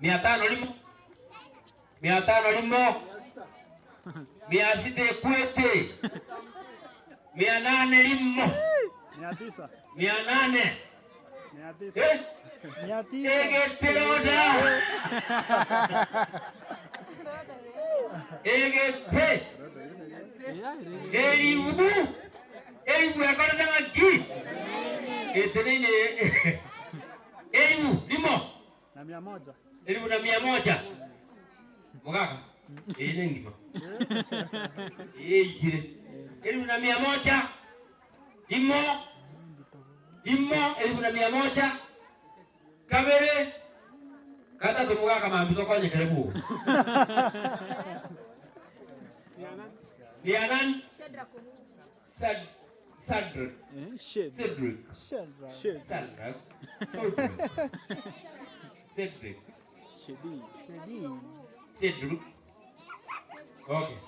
Mia tano rimo. Mia tano rimo. Mia sita ekwete. Mia nane rimo. Mia nane. Eh? Egete roda. Egete. Eribu. Eribu ekorete ng'aki? Eteneine eribu rimo. Eribu na mia moja. Mogaka. Eye nengima. Eye eichire. Eribu na mia moja. Rimo. Rimo eribu na mia moja. Kabere. Gatato mogaka mambi tokonyekere buo. Mia nane. Sad, Sadrak. Cedric. Sadrak. Cedric. Cedric. Cedric. Okay.